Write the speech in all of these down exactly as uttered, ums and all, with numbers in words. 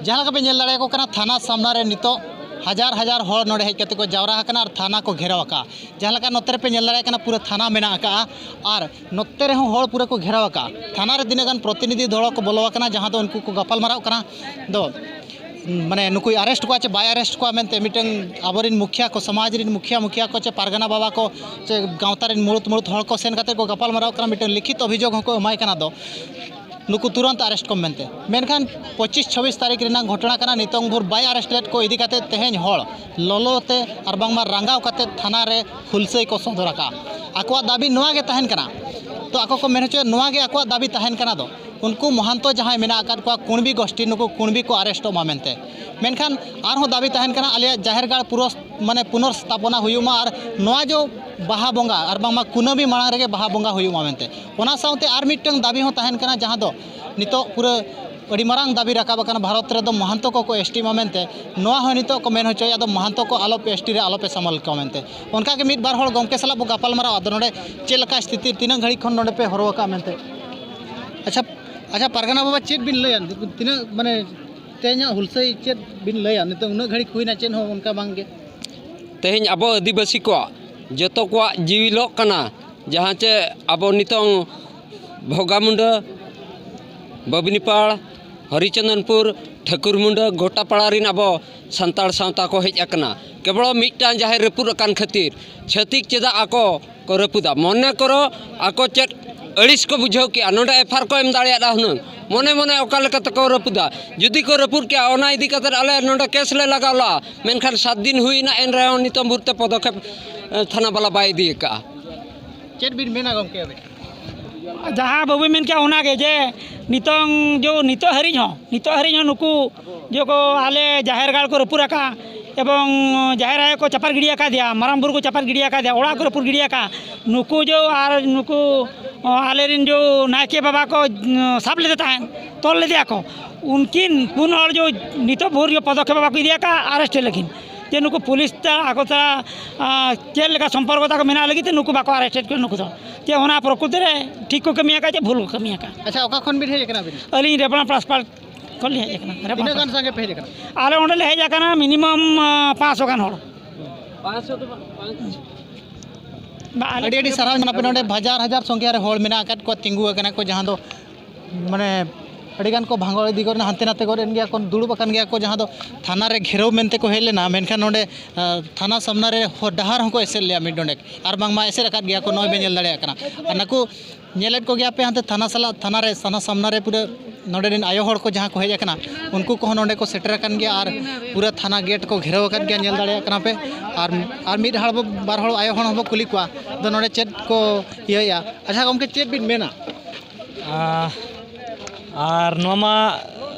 ᱡᱟᱦᱟᱸ ᱞᱮᱠᱟ ᱯᱮ ᱧᱮᱞ ᱫᱟᱲᱮᱭᱟᱠᱚ ᱠᱟᱱᱟ, ᱛᱷᱟᱱᱟ ᱥᱟᱢᱱᱟ ᱨᱮ ᱱᱤᱛᱚᱜ ᱦᱟᱡᱟᱨ ᱦᱟᱡᱟᱨ ᱦᱚᱲ ᱱᱚᱰᱮ ᱦᱮᱡ ᱠᱟᱛᱮ ᱠᱚ ᱡᱟᱣᱨᱟ ᱟᱠᱟᱱᱟ ᱟᱨ ᱛᱷᱟᱱᱟ ᱠᱚ ᱜᱷᱮᱨᱟᱣ ᱟᱠᱟᱫᱼᱟ᱾ ᱡᱟᱦᱟᱸ ᱞᱮᱠᱟ ᱱᱚᱛᱮ ᱨᱮᱯᱮ ᱧᱮᱞ ᱫᱟᱲᱮᱭᱟᱜ ᱠᱟᱱᱟ, ᱯᱩᱨᱟᱹ ᱛᱷᱟᱱᱟ ᱢᱮᱱᱟᱜ ᱟᱠᱟᱫᱼᱟ ᱟᱨ ᱱᱚᱛᱮ ᱨᱮᱦᱚᱸ ᱦᱚᱲ ᱯᱩᱨᱟᱹ ᱠᱚ ᱜᱷᱮᱨᱟᱣ ᱟᱠᱟᱫᱼᱟ᱾ ᱛᱷᱟᱱᱟ ᱨᱮ ᱛᱤᱱᱟᱹᱜ ᱜᱟᱱ ᱯᱨᱚᱛᱤᱱᱤᱫᱷᱤ ᱫᱚᱲ ᱠᱚ ᱵᱚᱞᱚ ᱟᱠᱟᱱᱟ, ᱡᱟᱦᱟᱸ ᱫᱚ ᱩᱱᱠᱩ ᱠᱚ ᱜᱟᱯᱟᱞ ᱢᱟᱨᱟᱣ ᱠᱟᱱᱟ ᱫᱚ, ᱢᱟᱱᱮ ᱱᱩᱠᱩᱭ ᱟᱨᱮᱥᱴ ᱠᱚᱣᱟ ᱪᱮ ᱵᱟᱭ ᱟᱨᱮᱥᱴ ᱠᱚᱣᱟ ᱢᱮᱱᱛᱮ ᱢᱤᱫᱴᱟᱝ ᱟᱵᱚᱨᱮᱱ ᱢᱩᱠᱷᱤᱭᱟᱹ ᱠᱚ, ᱥᱚᱢᱟᱡᱽ ᱨᱮᱱ ᱢᱩᱠᱷᱤᱭᱟᱹ ᱢᱩᱠᱷᱤᱭᱟᱹ ᱠᱚ ᱪᱮ ᱯᱟᱨᱜᱟᱱᱟ ᱵᱟᱵᱟ ᱠᱚ ᱪᱮ ᱜᱟᱶᱛᱟ ᱨᱮᱱ ᱢᱩᱲᱩᱛ ᱢᱩᱲᱩᱛ ᱦᱚᱲ ᱠᱚ ᱥᱮᱱ ᱠᱟᱛᱮ ᱠᱚ ᱜᱟᱯᱟᱞ ᱢᱟᱨᱟᱣ ᱠᱟᱱᱟ, ᱢᱤᱫᱴᱟᱝ ᱞᱤᱠᱷᱤᱛ ᱚᱵᱷᱤᱡᱳᱜᱽ ᱦᱚᱸᱠᱚ ᱮᱢᱟᱭ ᱠᱟᱱᱟ ᱫᱚ, ᱱᱩᱠᱩ ᱛᱩᱨᱟᱱᱛ ᱟᱨᱮᱥᱴ ᱠᱚᱢ ᱢᱮᱱᱛᱮ᱾ ᱢᱮᱱᱠᱷᱟᱱ ᱯᱚᱸᱪᱤᱥ ᱪᱷᱟᱵᱵᱤᱥ ᱛᱟᱹᱨᱤᱠᱷ ᱨᱮᱱᱟᱜ ᱜᱷᱚᱴᱚᱱᱟ ᱠᱟᱱᱟ, ᱱᱤᱛᱚᱝ ᱵᱷᱳᱨ ᱵᱟᱭ ᱟᱨᱮᱥᱴ ᱞᱮᱫ ᱠᱚ ᱤᱫᱤ ᱠᱟᱛᱮ ᱛᱮᱦᱮᱧ ᱦᱚᱲ ᱞᱚᱞᱚ ᱛᱮ ᱟᱨ ᱵᱟᱝᱢᱟ ᱨᱟᱸᱜᱟᱣ ᱠᱟᱛᱮ ᱛᱷᱟᱱᱟ ᱨᱮ ᱦᱩᱞᱥᱟᱹᱭ ᱠᱚ ᱥᱚᱫᱚᱨ ᱟᱠᱟᱫᱼᱟ᱾ ᱟᱠᱚᱣᱟᱜ ᱫᱟᱹᱵᱤ ᱱᱚᱣᱟ ᱜᱮ ᱛᱟᱦᱮᱱ ᱠᱟᱱᱟ, ᱛᱚ ᱟᱠᱚ ᱠᱚ ᱢᱮᱱ ᱦᱚᱪᱚᱭᱮᱫ, ᱱᱚᱣᱟ ᱜᱮ ᱟᱠᱚᱣᱟᱜ ᱫᱟᱹᱵᱤ ᱛᱟᱦᱮᱱ ᱠᱟᱱᱟ ᱫᱚ, ᱩᱱᱠᱩ ᱢᱚᱦᱟᱱᱛᱚ ᱡᱟᱦᱟᱸᱭ ᱢᱮᱱᱟᱜ ᱟᱠᱟᱫ ᱠᱚᱣᱟ, ᱠᱩᱬᱵᱤ ᱜᱳᱥᱴᱤ, ᱱᱩᱠᱩ ᱠᱩᱬᱵᱤ ᱠᱚ ᱟᱨᱮᱥᱴᱚᱜ ᱢᱟ ᱢᱮᱱᱛᱮ᱾ ᱢᱮᱱᱠᱷᱟᱱ ᱟᱨᱦᱚᱸ ᱫᱟᱹᱵᱤ ᱛᱟᱦᱮᱱ ᱠᱟᱱᱟ, ᱟᱞᱮᱭᱟᱜ ᱡᱟᱦᱮᱨ ᱜᱟᱲ ᱯᱩᱨᱚᱥ-, ᱢᱟᱱᱮ ᱯᱩᱱᱚᱨᱥᱛᱷᱟᱯᱚᱱᱟ ᱦᱩᱭᱩᱜ ᱢᱟ ᱟᱨ ᱱᱚᱣᱟ ᱡᱚ ᱵᱟᱦᱟ ᱵᱚᱸᱜᱟ ᱟᱨ ᱵᱟᱝᱢᱟ ᱠᱩᱱᱟᱹᱢᱤ ᱢᱟᱲᱟᱝ ᱨᱮᱜᱮ ᱵᱟᱦᱟ ᱵᱚᱸᱜᱟ ᱦᱩᱭᱩᱜ ᱢᱟ ᱢᱮᱱᱛᱮ᱾ ᱚᱱᱟ ᱥᱟᱶᱛᱮ ᱟᱨ ᱢᱤᱫᱴᱟᱝ ᱫᱟᱹᱵᱤ ᱦᱚᱸ ᱛᱟᱦᱮᱱ ᱠᱟᱱᱟ, ᱡᱟᱦᱟᱸ ᱫᱚ ᱱᱤᱛᱚᱜ ᱯᱩᱨᱟᱹ ᱟᱹᱰᱤ ᱢᱟᱨᱟᱝ ᱫᱟᱹᱵᱤ ᱨᱟᱠᱟᱵ ᱟᱠᱟᱱᱟ, ᱵᱷᱟᱨᱚᱛ ᱨᱮᱫᱚ ᱢᱚᱦᱟᱱᱛᱚ ᱠᱚᱠᱚ ᱮᱥ ᱴᱤ ᱢᱟ ᱢᱮᱱᱛᱮ᱾ ᱱᱚᱣᱟ ᱦᱚᱸ ᱱᱤᱛᱚᱜ ᱠᱚ ᱢᱮᱱ ᱦᱚᱪᱚᱭᱮᱫ, ᱟᱫᱚ ᱢᱚᱦᱟᱱᱛᱚ ᱠᱚ ᱟᱞᱚᱯᱮ ᱮᱥ ᱴᱤ ᱨᱮ ᱟᱞᱚᱯᱮ ᱥᱟᱢᱟᱞ ᱠᱚᱣᱟ ᱢᱮᱱᱛᱮ᱾ ᱚᱱᱠᱟᱜᱮ ᱢᱤᱫ ᱵᱟᱨ ᱦᱚᱲ ᱜᱚᱢᱠᱮ ᱥᱟᱞᱟᱜ ᱵᱚ ᱜᱟᱯᱟᱞ ᱢᱟᱨᱟᱣᱟ᱾ ᱟᱫᱚ ᱱᱚᱰᱮ ᱪᱮᱫ ᱞᱮᱠᱟ ᱥᱛᱷᱤᱛᱤ, ᱛᱤᱱᱟᱹᱜ ᱜᱷᱟᱹᱲᱤᱡ ᱠᱷᱚᱱ ᱱᱚᱰᱮ ᱯᱮ ᱦᱚᱨᱚ ᱟᱠᱟᱫᱼᱟ ᱢᱮᱱᱛᱮ? ᱟᱪᱪᱷᱟ, ᱟᱪᱪᱷᱟ, ᱯᱟᱨᱜᱟᱱᱟ ᱵᱟᱵᱟ, ᱪᱮᱫ ᱵᱤᱱ ᱞᱟᱹᱭᱟ? ᱛᱤᱱᱟᱹᱜ, ᱢᱟᱱᱮ, ᱛᱮᱦᱮᱧᱟᱜ ᱦᱩᱞᱥᱟᱹᱭ ᱪᱮᱫ ᱵᱤᱱ ᱞᱟᱹᱭᱟ? ᱱᱤᱛᱚᱜ ᱩᱱᱟᱹᱜ ᱜᱷᱟᱹᱲᱤᱡ ᱦᱩᱭᱱᱟ, ᱪᱮᱫ ᱦᱚᱸ ᱚᱱᱠᱟ ᱵᱟᱝ ᱜᱮ᱾ ᱛᱮᱦᱮᱧ ᱟᱵᱚ ᱟᱹᱫᱤᱵᱟᱹᱥᱤ ᱠᱚᱣᱟᱜ ᱡᱚᱛᱚ ᱠᱚᱣᱟᱜ ᱡᱤᱣᱤ ᱞᱚᱜ ᱠᱟᱱᱟ, ᱡᱟᱦᱟᱸ ᱪᱮ ᱟᱵᱚ ᱱᱤᱛᱚᱝ ᱵᱷᱚᱜᱟᱢᱩᱱᱰᱟᱹ, ᱵᱟᱹᱵᱽᱱᱤᱯᱟᱲ, ᱦᱚᱨᱤᱪᱚᱸᱫᱚᱱᱯᱩᱨ, ᱴᱷᱟᱹᱠᱩᱨᱢᱩᱱᱰᱟᱹ, ᱜᱚᱴᱟᱯᱟᱲᱟ ᱨᱮᱱ ᱟᱵᱚ ᱥᱟᱱᱛᱟᱲ ᱥᱟᱶᱛᱟ ᱠᱚ ᱦᱮᱡ ᱟᱠᱟᱱᱟ᱾ ᱠᱮᱵᱚᱞ ᱢᱤᱫᱴᱟᱝ ᱡᱟᱦᱮᱨ ᱨᱟᱹᱯᱩᱫ ᱟᱠᱟᱱ ᱠᱷᱟᱹᱛᱤᱨ ᱪᱷᱟᱹᱛᱤᱠ ᱪᱮᱫᱟᱜ ᱟᱠᱚ ᱠᱚ ᱨᱟᱹᱯᱩᱫᱟ? ᱢᱚᱱᱮ ᱠᱚᱨᱚ ᱟᱠᱚ ᱪᱮᱫ ᱟᱹᱲᱤᱥ ᱠᱚ ᱵᱩᱡᱷᱟᱹᱣ ᱠᱮᱜᱼᱟ, ᱱᱚᱰᱮ ᱮᱯᱷ ᱟᱭ ᱟᱨ ᱠᱚ ᱮᱢ ᱫᱟᱲᱮᱭᱟᱫᱟ ᱦᱩᱱᱟᱹᱝ᱾ ᱢᱚᱱᱮ ᱢᱚᱱᱮ ᱚᱠᱟ ᱞᱮᱠᱟ ᱛᱮᱠᱚ ᱨᱟᱹᱯᱩᱫᱟ? ᱡᱩᱫᱤ ᱠᱚ ᱨᱟᱹᱯᱩᱫ ᱠᱮᱜᱼᱟ, ᱚᱱᱟ ᱤᱫᱤ ᱠᱟᱛᱮᱫ ᱟᱞᱮ ᱱᱚᱰᱮ ᱠᱮᱥ ᱞᱮ ᱞᱟᱜᱟᱣ ᱞᱟᱜᱼᱟ, ᱢᱮᱱᱠᱷᱟᱱ ᱥᱟᱛ ᱫᱤᱱ ᱦᱩᱭᱱᱟ, ᱮᱱ ᱨᱮᱦᱚᱸ ᱱᱤᱛᱚᱝ ᱵᱷᱳᱨ ᱛᱮ ᱯᱚᱫᱚᱠᱷᱮᱯ, ᱮ, ᱛᱷᱟᱱᱟ ᱵᱟᱞᱟ ᱵᱟᱭ ᱤᱫᱤ ᱟᱠᱟᱜᱼᱟ᱾ ᱪᱮᱫ ᱵᱤᱱ ᱢᱮᱱᱟ ᱜᱚᱢᱠᱮ ᱟᱵᱤᱱ? ᱡᱟᱦᱟᱸ ᱵᱟᱹᱵᱩᱭ ᱢᱮᱱ ᱠᱮᱜᱼᱟ ᱚᱱᱟᱜᱮ, ᱡᱮ ᱱᱤᱛᱚᱝ ᱡᱚ, ᱱᱤᱛᱚᱜ ᱦᱟᱹᱨᱤᱡ ᱦᱚᱸ, ᱱᱤᱛᱚᱜ ᱦᱟᱹᱨᱤᱡ ᱦᱚᱸ ᱱᱩᱠᱩ ᱡᱚ ᱠᱚ ᱟᱞᱮ ᱡᱟᱦᱮᱨ ᱜᱟᱲ ᱠᱚ ᱨᱟᱹᱯᱩᱫ ᱟᱠᱟᱫᱼᱟ ᱮᱵᱚᱝ ᱡᱟᱦᱮᱨ ᱟᱭᱳ ᱠᱚ ᱪᱟᱯᱟᱫ ᱜᱤᱰᱤ ᱟᱠᱟᱫᱮᱭᱟ, ᱢᱟᱨᱟᱝ ᱵᱩᱨᱩ ᱠᱚ ᱪᱟᱯᱟᱫ ᱜᱤᱰᱤ ᱟᱠᱟᱫᱮᱭᱟ, ᱚᱲᱟᱜ ᱠᱚ ᱨᱟᱹᱯᱩᱫ ᱜᱤᱰᱤ ᱟᱠᱟᱫᱼᱟ᱾ ᱱᱩᱠᱩ ᱡᱚ ᱟᱨ ᱱᱩᱠᱩ, ᱚ, ᱟᱞᱮᱨᱮᱱ ᱡᱚ ᱱᱟᱭᱠᱮ ᱵᱟᱵᱟ ᱠᱚ, ᱩᱸ, ᱥᱟᱵ ᱞᱮᱫᱮ ᱛᱟᱦᱮᱸᱫ, ᱛᱚᱞ ᱞᱮᱫᱮᱭᱟ ᱠᱚ, ᱩᱱᱠᱤᱱ ᱯᱩᱱ ᱦᱚᱲ ᱡᱚ ᱱᱤᱛᱚᱜ ᱵᱷᱳᱨ ᱡᱚ ᱯᱚᱫᱚᱠᱷᱮᱯ ᱵᱟᱠᱚ ᱤᱫᱤ ᱟᱠᱟᱫᱼᱟ ᱟᱨᱮᱥᱴ ᱞᱟᱹᱜᱤᱫ, ᱡᱮ ᱱᱩᱠᱩ ᱯᱩᱞᱤᱥ ᱛᱟ-, ᱟᱠᱚ ᱛᱟᱨᱟ, ᱟ, ᱪᱮᱫ ᱞᱮᱠᱟ ᱥᱚᱢᱯᱚᱨᱠᱚ ᱛᱟᱠᱚ ᱢᱮᱱᱟᱜ ᱞᱟᱹᱜᱤᱫ ᱛᱮ ᱱᱩᱠᱩ ᱵᱟᱠᱚ ᱟᱨᱮᱥᱴ ᱠᱚᱣᱟ ᱱᱩᱠᱩ ᱫᱚ, ᱡᱮ ᱚᱱᱟ ᱯᱨᱚᱠᱨᱤᱛᱤ ᱨᱮ ᱴᱷᱤᱠ ᱠᱚ ᱠᱟᱹᱢᱤ ᱟᱠᱟᱫ ᱪᱮ ᱵᱷᱩᱞ ᱠᱚ ᱠᱟᱹᱢᱤ ᱟᱠᱟᱫ᱾ ᱟᱪᱪᱷᱟ, ᱚᱠᱟ ᱠᱷᱚᱱ ᱵᱤᱱ ᱦᱮᱡ ᱟᱠᱟᱱᱟ ᱟᱹᱵᱤᱱ? ᱟᱹᱞᱤᱧ ᱨᱮᱵᱟᱲᱟ ᱯᱨᱟᱥᱯᱟᱲ ᱠᱷᱚᱱ ᱞᱮ ᱦᱮᱡ ᱟᱠᱟᱱᱟ᱾ ᱛᱤᱱᱟᱹᱜ ᱜᱟᱱ ᱥᱟᱸᱜᱮ ᱯᱮ ᱦᱮᱡ ᱟᱠᱟᱱᱟ? ᱟᱞᱮ ᱚᱸᱰᱮ ᱞᱮ ᱦᱮᱡ ᱟᱠᱟᱱᱟ ᱢᱤᱱᱤᱢᱟᱢ ᱯᱟᱸᱪᱥᱚ ᱜᱟᱱ ᱦᱚᱲ᱾ ᱵᱟ, ᱟᱞᱮ ᱟᱹᱰᱤ ᱟᱹᱰᱤ ᱥᱟᱨᱦᱟᱣ ᱧᱟᱯᱮ ᱱᱚᱰᱮ ᱦᱟᱡᱟᱨ ᱦᱟᱡᱟᱨ ᱥᱚᱝᱠᱷᱟ ᱨᱮ ᱦᱚᱲ ᱢᱮᱱᱟᱜ ᱟᱠᱟᱫ ᱠᱚᱣᱟ, ᱛᱤᱸᱜᱩ ᱟᱠᱟᱱᱟ ᱠᱚ, ᱡᱟᱦᱟᱸ ᱫᱚ ᱢᱟᱱᱮ ᱟᱹᱰᱤ ᱜᱟᱱ ᱠᱚ ᱵᱷᱟᱸᱜᱚᱲ ᱤᱫᱤ ᱜᱚᱫ ᱮᱱᱟ, ᱦᱟᱱᱛᱮ ᱱᱟᱛᱮ ᱜᱚᱫ ᱮᱱ ᱜᱮᱭᱟ ᱠᱚ, ᱫᱩᱲᱩᱵ ᱟᱠᱟᱱ ᱜᱮᱭᱟ ᱠᱚ, ᱡᱟᱦᱟᱸ ᱫᱚ ᱛᱷᱟᱱᱟ ᱨᱮ ᱜᱷᱮᱨᱟᱣ ᱢᱮᱱᱛᱮ ᱠᱚ ᱦᱮᱡ ᱞᱮᱱᱟ, ᱢᱮᱱᱠᱷᱟᱱ ᱱᱚᱰᱮ ᱟᱸ, ᱛᱷᱟᱱᱟ ᱥᱟᱢᱱᱟ ᱨᱮ ᱦᱚ-, ᱰᱟᱦᱟᱨ ᱦᱚᱸᱠᱚ ᱮᱥᱮᱫ ᱞᱮᱜᱼᱟ ᱢᱤᱫ ᱰᱚᱸᱰᱮᱠ, ᱟᱨ ᱵᱟᱝᱢᱟ ᱮᱥᱮᱫ ᱟᱠᱟᱫ ᱜᱮᱭᱟ ᱠᱚ, ᱱᱚᱜᱼᱚᱭ ᱵᱮᱱ ᱧᱮᱞ ᱫᱟᱲᱮᱭᱟᱜ ᱠᱟᱱᱟ᱾ ᱟᱨ ᱱᱟᱠᱩ ᱧᱮᱞᱮᱫ ᱠᱚᱜᱮᱭᱟ ᱯᱮ ᱦᱟᱱᱛᱮ ᱛᱷᱟᱱᱟ ᱥᱟᱞᱟᱜ, ᱛᱷᱟᱱᱟ ᱨᱮ, ᱥᱟᱱᱟ ᱥᱟᱢᱱᱟ ᱨᱮ ᱯᱩᱨᱟᱹ ᱱᱚᱰᱮ ᱨᱮᱱ ᱟᱭᱳ ᱦᱚᱲ ᱠᱚ ᱡᱟᱦᱟᱸ ᱠᱚ ᱦᱮᱡ ᱟᱠᱟᱱᱟ, ᱩᱱᱠᱩ ᱠᱚᱦᱚᱸ ᱱᱚᱰᱮ ᱠᱚ ᱥᱮᱴᱮᱨ ᱟᱠᱟᱱ ᱜᱮᱭᱟ ᱟᱨ ᱯᱩᱨᱟᱹ ᱛᱷᱟᱱᱟ ᱜᱮᱴ ᱠᱚ ᱜᱷᱮᱨᱟᱣ ᱟᱠᱟᱫ ᱜᱮᱭᱟ, ᱧᱮᱞ ᱫᱟᱲᱮᱭᱟᱜ ᱠᱟᱱᱟ ᱯᱮ᱾ ᱟᱨ, ᱟᱨ ᱢᱤᱫ ᱦᱚᱲ ᱵᱚ, ᱵᱟᱨ ᱦᱚᱲ ᱟᱭᱳ ᱦᱚᱲ ᱦᱚᱸᱵᱚ ᱠᱩᱞᱤ ᱠᱚᱣᱟ, ᱟᱫᱚ ᱱᱚᱰᱮ ᱪᱮᱫ ᱠᱚ ᱤᱭᱟᱹᱭᱟ? ᱟᱪᱪᱷᱟ ᱜᱚᱢᱠᱮ, ᱪᱮᱫ ᱵᱤᱱ ᱢᱮᱱᱟ? ᱟᱨ ᱱᱚᱣᱟ ᱢᱟ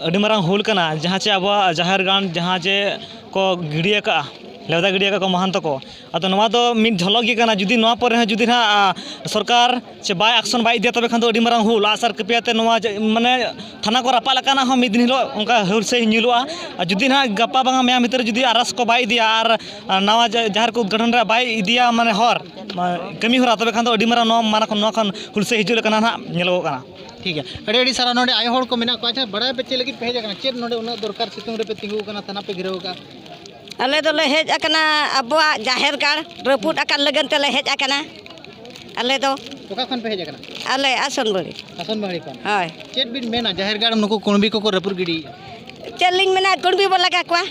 ᱟᱹᱰᱤ ᱢᱟᱨᱟᱝ ᱦᱩᱞ ᱠᱟᱱᱟ, ᱡᱟᱦᱟᱸ ᱪᱮ ᱟᱵᱚᱣᱟᱜ ᱡᱟᱦᱮᱨ ᱜᱟᱲ ᱡᱟᱦᱟᱸ ᱪᱮ ᱠᱚ ᱜᱤᱰᱤ ᱟᱠᱟᱫᱼᱟ, ᱞᱮᱣᱫᱟ ᱜᱤᱰᱤ ᱟᱠᱟᱫ ᱠᱚ ᱢᱟᱦᱟᱱᱛᱚ ᱠᱚ᱾ ᱟᱫᱚ ᱱᱚᱣᱟ ᱫᱚ ᱢᱤᱫ ᱡᱷᱚᱞᱚᱠ ᱜᱮ ᱠᱟᱱᱟ᱾ ᱡᱩᱫᱤ ᱱᱚᱣᱟ ᱯᱚᱨᱮ ᱦᱚᱸ ᱡᱩᱫᱤ ᱱᱟᱦᱟᱜ, ᱟ, ᱥᱚᱨᱠᱟᱨ ᱪᱮ ᱵᱟᱭ ᱟᱠᱥᱚᱱ ᱵᱟᱭ ᱤᱫᱤᱭᱟ, ᱛᱚᱵᱮ ᱠᱷᱟᱱ ᱫᱚ ᱟᱹᱰᱤ ᱢᱟᱨᱟᱝ ᱦᱩᱞ, ᱟᱜᱼᱥᱟᱨ ᱠᱟᱹᱯᱤ ᱟᱛᱮ ᱱᱚᱣᱟ ᱡᱮ, ᱢᱟᱱᱮ, ᱛᱷᱟᱱᱟ ᱠᱚ ᱨᱟᱯᱟᱜ ᱞᱮᱠᱟᱱᱟᱜ ᱦᱚᱸ ᱢᱤᱫ ᱫᱤᱱ ᱦᱤᱞᱳᱜ ᱚᱱᱠᱟ ᱦᱩᱞ ᱥᱮ ᱧᱮᱞᱚᱜᱼᱟ᱾ ᱟᱨ ᱡᱩᱫᱤ ᱱᱟᱦᱟᱜ ᱜᱟᱯᱟ ᱵᱟᱝᱟ ᱢᱮᱭᱟᱝ ᱵᱷᱤᱛᱨᱤ ᱡᱩᱫᱤ ᱟᱨ ᱮᱥ ᱠᱚ ᱵᱟᱭ ᱤᱫᱤᱭᱟ ᱟᱨ, ᱟᱨ ᱱᱟᱣᱟ ᱡᱟ-, ᱡᱟᱦᱮᱨ ᱠᱚ ᱩᱫᱽᱜᱷᱟᱴᱚᱱ ᱨᱮᱭᱟᱜ ᱵᱟᱭ ᱤᱫᱤᱭᱟ, ᱢᱟᱱᱮ, ᱦᱚᱨ, ᱢᱟ-, ᱠᱟᱹᱢᱤ ᱦᱚᱨᱟ, ᱛᱚᱵᱮ ᱠᱷᱟᱱ ᱫᱚ ᱟᱹᱰᱤ ᱢᱟᱨᱟᱝ ᱱᱚᱣᱟ ᱢᱟᱨᱟᱝ ᱠᱷᱚᱱ ᱱᱚᱣᱟ ᱠᱷᱚᱱ ᱦᱩᱞ ᱥᱮ ᱦᱤᱡᱩᱜ ᱞᱮᱠᱟᱱᱟᱜ ᱱᱟᱦᱟᱜ ᱧᱮᱞᱚᱜᱚᱜ ᱠᱟᱱᱟ᱾ ᱴᱷᱤᱠ ᱜᱮᱭᱟ, ᱟᱹᱰᱤ ᱟᱹᱰᱤ ᱥᱟᱨᱦᱟᱣ᱾ ᱱᱚᱰᱮ ᱟᱭᱳ ᱦᱚᱲ ᱠᱚ ᱢᱮᱱᱟᱜ ᱠᱚᱣᱟ, ᱟᱪᱪᱷᱟ, ᱵᱟᱲᱟᱭ ᱯᱮ ᱪᱮᱫ ᱞᱟᱹᱜᱤᱫ ᱯᱮ ᱦᱮᱡ ᱟᱠᱟᱱᱟ? ᱪᱮᱫ ᱱᱚᱰᱮ ᱩᱱᱟᱹᱜ ᱫᱚᱨᱠᱟᱨ ᱥᱤᱛᱩᱝ ᱨᱮᱯᱮ ᱛᱤᱸᱜᱩ ᱟᱠᱟᱱᱟ, ᱛᱷᱟᱱᱟ ᱯᱮ ᱜᱷᱮᱨᱟᱣ ᱟᱠᱟᱫᱼᱟ? ᱟᱞᱮ ᱫᱚᱞᱮ ᱦᱮᱡ ᱟᱠᱟᱱᱟ ᱟᱵᱚᱣᱟᱜ ᱡᱟᱦᱮᱨ ᱜᱟᱲ ᱨᱟᱹᱯᱩᱫ ᱟᱠᱟᱱ ᱞᱟᱹᱜᱤᱫ ᱛᱮᱞᱮ ᱦᱮᱡ ᱟᱠᱟᱱᱟ᱾ ᱟᱞᱮ ᱫᱚ ᱚᱠᱟ ᱠᱷᱚᱱ ᱯᱮ ᱦᱮᱡ ᱟᱠᱟᱱᱟ? ᱟᱞᱮ ᱟᱥᱚᱱᱵᱟᱹᱲᱤ᱾ ᱟᱥᱚᱱᱵᱟᱹᱲᱤ ᱠᱷᱚᱱ᱾ ᱦᱳᱭ᱾ ᱪᱮᱫ ᱵᱤᱱ ᱢᱮᱱᱟ, ᱡᱟᱦᱮᱨ ᱜᱟᱲ ᱱᱩᱠᱩ ᱠᱩᱬᱵᱤ ᱠᱚᱠᱚ ᱨᱟᱹᱯᱩᱫ ᱜᱤᱰᱤᱭᱮᱫᱼᱟ? ᱪᱮᱫ ᱞᱤᱧ ᱢᱮᱱᱟ, ᱠᱩᱬᱵᱤ ᱵᱚ ᱞᱟᱜᱟ ᱠᱚᱣᱟ᱾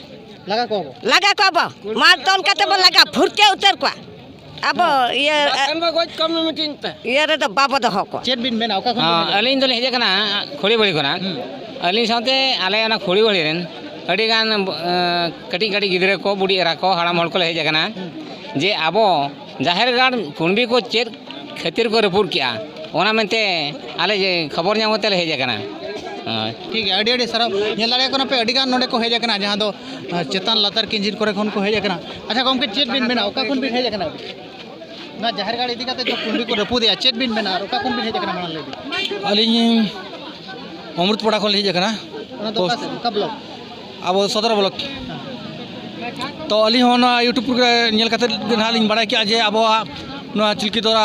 ᱞᱟᱜᱟ ᱠᱚᱣᱟ ᱵᱚ? ᱞᱟᱜᱟ ᱠᱚᱣᱟ ᱵᱚ, ᱢᱟᱨ ᱛᱚᱞ ᱠᱟᱛᱮ ᱵᱚ ᱞᱟᱜᱟ ᱯᱷᱩᱨᱪᱟᱹ ᱩᱛᱟᱹᱨ ᱠᱚᱣᱟ᱾ ᱟᱵᱚ ᱤᱭᱟᱹ ᱵᱟᱠᱷᱟᱱ ᱵᱚ ᱜᱚᱡ ᱠᱚᱢ ᱢᱤᱴᱤᱝ ᱛᱮ᱾ ᱤᱭᱟᱹ ᱨᱮᱫᱚ ᱵᱟᱵᱚ ᱫᱚᱦᱚ ᱠᱚᱣᱟ᱾ ᱪᱮᱫ ᱵᱤᱱ ᱢᱮᱱᱟ, ᱚᱠᱟ ᱠᱷᱚᱱ ᱵᱤᱱ ᱦᱮᱡ ᱟᱠᱟᱱᱟ? ᱟᱹᱞᱤᱧ ᱫᱚᱞᱤᱧ ᱦᱮᱡ ᱟᱠᱟᱱᱟ ᱠᱷᱩᱲᱤᱵᱟᱹᱲᱤ ᱠᱷᱚᱱᱟᱜ᱾ ᱦᱩᱸ᱾ ᱟᱹᱞᱤᱧ ᱥᱟᱶᱛᱮ ᱟᱞᱮ ᱚᱱᱟ ᱠᱷᱩᱲᱤᱵᱟᱹᱲᱤ ᱨᱮᱱ ᱟᱹᱰᱤ ᱜᱟᱱ, ᱮᱸ, ᱠᱟᱹᱴᱤᱡ ᱠᱟᱹᱴᱤᱡ ᱜᱤᱫᱽᱨᱟᱹ ᱠᱚ, ᱵᱩᱰᱷᱤ ᱮᱨᱟ ᱠᱚ, ᱦᱟᱲᱟᱢ ᱦᱚᱲ ᱠᱚᱞᱮ ᱦᱮᱡ ᱟᱠᱟᱱᱟ᱾ ᱦᱩᱸ᱾ ᱡᱮ ᱟᱵᱚ ᱡᱟᱦᱮᱨ ᱜᱟᱲ ᱠᱩᱬᱵᱤ ᱠᱚ ᱪᱮᱫ ᱠᱷᱟᱹᱛᱤᱨ ᱠᱚ ᱨᱟᱹᱯᱩᱫ ᱠᱮᱜᱼᱟ, ᱚᱱᱟ ᱢᱮᱱᱛᱮ ᱟᱞᱮ ᱡᱮ ᱠᱷᱚᱵᱚᱨ ᱧᱟᱢ ᱠᱟᱛᱮ ᱞᱮ ᱦᱮᱡ ᱟᱠᱟᱱᱟ᱾ ᱦᱳᱭ᱾ ᱴᱷᱤᱠ ᱜᱮᱭᱟ, ᱟᱹᱰᱤ ᱟᱹᱰᱤ ᱥᱟᱨᱦᱟᱣ᱾ ᱧᱮᱞ ᱫᱟᱲᱮᱭᱟᱜ ᱠᱟᱱᱟ ᱯᱮ, ᱟᱹᱰᱤ ᱜᱟᱱ ᱱᱚᱰᱮ ᱠᱚ ᱦᱮᱡ ᱟᱠᱟᱱᱟ, ᱡᱟᱦᱟᱸ ᱫᱚ, ᱟᱸ, ᱪᱮᱛᱟᱱ ᱞᱟᱛᱟᱨ ᱠᱤᱧᱡᱤᱨ ᱠᱚᱨᱮ ᱠᱷᱚᱱ ᱠᱚ ᱦᱮᱡ ᱟᱠᱟᱱᱟ᱾ ᱟᱪᱪᱷᱟ ᱜᱚᱢᱠᱮ, ᱪᱮᱫ ᱵᱤᱱ ᱢᱮᱱᱟ, ᱚᱠᱟ ᱠᱷᱚᱱ ᱵᱤᱱ ᱦᱮᱡ ᱟᱠᱟᱱᱟ? ᱱᱚᱣᱟ ᱡᱟᱦᱮᱨ ᱜᱟᱲ ᱤᱫᱤ ᱠᱟᱛᱮ ᱡᱚ ᱠᱩᱬᱵᱤ ᱠᱚ ᱨᱟᱹᱯᱩᱫᱮᱜᱼᱟ, ᱪᱮᱫ ᱵᱤᱱ ᱢᱮᱱᱟ ᱟᱨ ᱚᱠᱟ ᱠᱷᱚᱱ ᱵᱤᱱ ᱦᱮᱡ ᱟᱠᱟᱱᱟ, ᱢᱟᱲᱟᱝ ᱞᱟᱹᱭ ᱵᱤᱱ? ᱟᱹᱞᱤᱧ ᱚᱢᱨᱩᱛᱯᱟᱲᱟ ᱠᱷᱚᱱ ᱞᱤᱧ ᱦᱮᱡ ᱟᱠᱟᱱᱟ᱾ ᱚᱱᱟ ᱫᱚ ᱚᱠᱟ ᱥᱮᱫ, ᱚᱠᱟ ᱵᱞᱚᱠ? ᱟᱵᱚ ᱥᱚᱫᱚᱨ ᱵᱞᱚᱠ᱾ ᱛᱚ ᱟᱹᱞᱤᱧ ᱦᱚᱸ ᱱᱚᱣᱟ YouTube ᱨᱮ ᱧᱮᱞ ᱠᱟᱛᱮ ᱜᱮ ᱱᱟᱦᱟᱜ ᱞᱤᱧ ᱵᱟᱲᱟᱭ ᱠᱮᱜᱼᱟ ᱡᱮ ᱟᱵᱚᱣᱟᱜ ᱱᱚᱣᱟ ᱪᱤᱞᱠᱤᱫᱚᱨᱟ,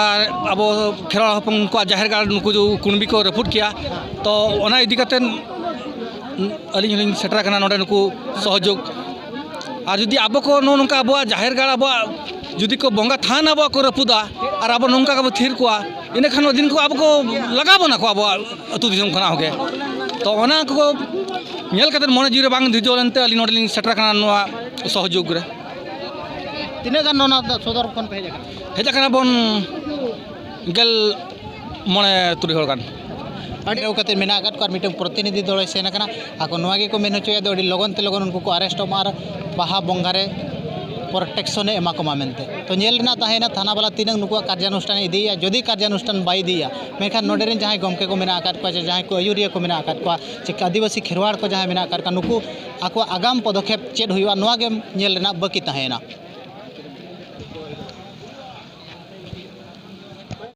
ᱟᱵᱚ ᱠᱷᱮᱨᱣᱟᱲ ᱦᱚᱯᱚᱱ ᱠᱚᱣᱟᱜ ᱡᱟᱦᱮᱨ ᱜᱟᱲ ᱱᱩᱠᱩ ᱫᱚ ᱠᱩᱬᱵᱤ ᱠᱚ ᱨᱟᱹᱯᱩᱫ ᱠᱮᱜᱼᱟ᱾ ᱛᱚ ᱚᱱᱟ ᱤᱫᱤ ᱠᱟᱛᱮ ᱟᱹᱞᱤᱧ ᱦᱚᱸᱞᱤᱧ ᱥᱮᱴᱮᱨ ᱟᱠᱟᱱᱟ ᱱᱚᱰᱮ ᱱᱩᱠᱩ ᱥᱚᱦᱚᱡᱳᱜᱽ᱾ ᱟᱨ ᱡᱩᱫᱤ ᱟᱵᱚ ᱠᱚ ᱱᱚᱜᱼᱚ ᱱᱚᱝᱠᱟ ᱟᱵᱚᱣᱟᱜ ᱡᱟᱦᱮᱨ ᱜᱟᱲ, ᱟᱵᱚᱣᱟᱜ ᱡᱩᱫᱤ ᱠᱚ ᱵᱚᱸᱜᱟ ᱛᱷᱟᱱ ᱟᱵᱚᱣᱟᱜ ᱠᱚ ᱨᱟᱹᱯᱩᱫᱟ ᱟᱨ ᱟᱵᱚ ᱱᱚᱝᱠᱟ ᱜᱮᱵᱚ ᱛᱷᱤᱨ ᱠᱚᱣᱟ, ᱤᱱᱟᱹᱠᱷᱟᱱ ᱫᱤᱱ ᱠᱚ ᱟᱵᱚ ᱠᱚ ᱞᱟᱜᱟᱣ ᱵᱚᱱᱟ ᱠᱚ ᱟᱵᱚᱣᱟᱜ ᱟᱹᱛᱩ ᱫᱤᱥᱚᱢ ᱠᱷᱚᱱᱟᱜ ᱦᱚᱸᱜᱮ᱾ ᱛᱚ ᱚᱱᱟ ᱠᱚ ᱧᱮᱞ ᱠᱟᱛᱮ ᱢᱚᱱᱮ ᱡᱤᱣᱤ ᱨᱮ ᱵᱟᱝ ᱫᱷᱤᱡᱟᱹᱣ ᱞᱮᱱᱛᱮ ᱟᱹᱞᱤᱧ ᱱᱚᱰᱮ ᱞᱤᱧ ᱥᱮᱴᱮᱨ ᱟᱠᱟᱱᱟ ᱱᱚᱣᱟ ᱥᱚᱦᱚᱡᱳᱜᱽ ᱨᱮ᱾ ᱛᱤᱱᱟᱹᱜ ᱜᱟᱱ ᱚᱱᱟ ᱥᱚᱫᱚᱨ ᱠᱷᱚᱱ ᱯᱮ ᱦᱮᱡ ᱟᱠᱟᱱᱟ? ᱦᱮᱡ ᱟᱠᱟᱱᱟ ᱵᱚᱱ ᱜᱮᱞ ᱢᱚᱬᱮ ᱛᱩᱨᱩᱭ ᱦᱚᱲ ᱜᱟᱱ᱾ ᱟᱹᱰᱤ ᱨᱟᱹᱣ ᱠᱟᱛᱮ ᱢᱮᱱᱟᱜ ᱟᱠᱟᱫ ᱠᱚᱣᱟ, ᱟᱨ ᱢᱤᱫᱴᱟᱝ ᱯᱨᱚᱛᱤᱱᱤᱫᱷᱤ ᱫᱚᱞᱮ ᱥᱮᱱ ᱟᱠᱟᱱᱟ᱾ ᱟᱠᱚ ᱱᱚᱣᱟ ᱜᱮᱠᱚ ᱢᱮᱱ ᱦᱚᱪᱚᱭᱟ ᱫᱚ ᱟᱹᱰᱤ ᱞᱚᱜᱚᱱ ᱛᱮ ᱞᱚᱜᱚᱱ ᱩᱱᱠᱩ ᱠᱚ ᱟᱨᱮᱥᱴᱚᱜ ᱢᱟ ᱟᱨ ᱵᱟᱦᱟ ᱵᱚᱸᱜᱟ ᱨᱮ ᱯᱨᱚᱴᱮᱠᱥᱚᱱᱮ ᱮᱢᱟ ᱠᱚᱢᱟ ᱢᱮᱱᱛᱮ᱾ ᱛᱚ ᱧᱮᱞ ᱨᱮᱱᱟᱜ ᱛᱟᱦᱮᱸᱭᱮᱱᱟ ᱛᱷᱟᱱᱟ ᱵᱟᱞᱟ ᱛᱤᱱᱟᱹᱜ ᱱᱩᱠᱩᱣᱟᱜ ᱠᱟᱨᱡᱟᱱᱩᱥᱴᱷᱟᱱᱮ ᱤᱫᱤᱭᱮᱫᱼᱟ᱾ ᱡᱩᱫᱤ ᱠᱟᱨᱡᱟᱱᱩᱥᱴᱷᱟᱱ ᱵᱟᱭ ᱤᱫᱤᱭᱟ, ᱢᱮᱱᱠᱷᱟᱱ ᱱᱚᱰᱮ ᱨᱮᱱ ᱡᱟᱦᱟᱸᱭ ᱜᱚᱢᱠᱮ ᱠᱚ ᱢᱮᱱᱟᱜ ᱟᱠᱟᱫ ᱠᱚᱣᱟ, ᱥᱮ ᱡᱟᱦᱟᱸᱭ ᱠᱚ ᱟᱹᱭᱩᱨᱤᱭᱟᱹ ᱠᱚ ᱢᱮᱱᱟᱜ ᱟᱠᱟᱫ ᱠᱚᱣᱟ, ᱪᱮ ᱟᱹᱫᱤᱵᱟᱹᱥᱤ ᱠᱷᱮᱨᱣᱟᱲ ᱠᱚ ᱡᱟᱦᱟᱸᱭ ᱢᱮᱱᱟᱜ ᱟᱠᱟᱫ ᱠᱚᱣᱟ, ᱱᱩᱠᱩ ᱟᱠᱚᱣᱟᱜ ᱟᱜᱟᱢ ᱯᱚᱫᱚᱠᱷᱮᱯ ᱪᱮᱫ ᱦᱩᱭᱩᱜᱼᱟ, ᱱᱚᱣᱟ ᱜᱮ ᱧᱮᱞ ᱨᱮᱱᱟᱜ ᱵᱟᱹᱠᱤ ᱛᱟᱦᱮᱸᱭᱮᱱᱟ᱾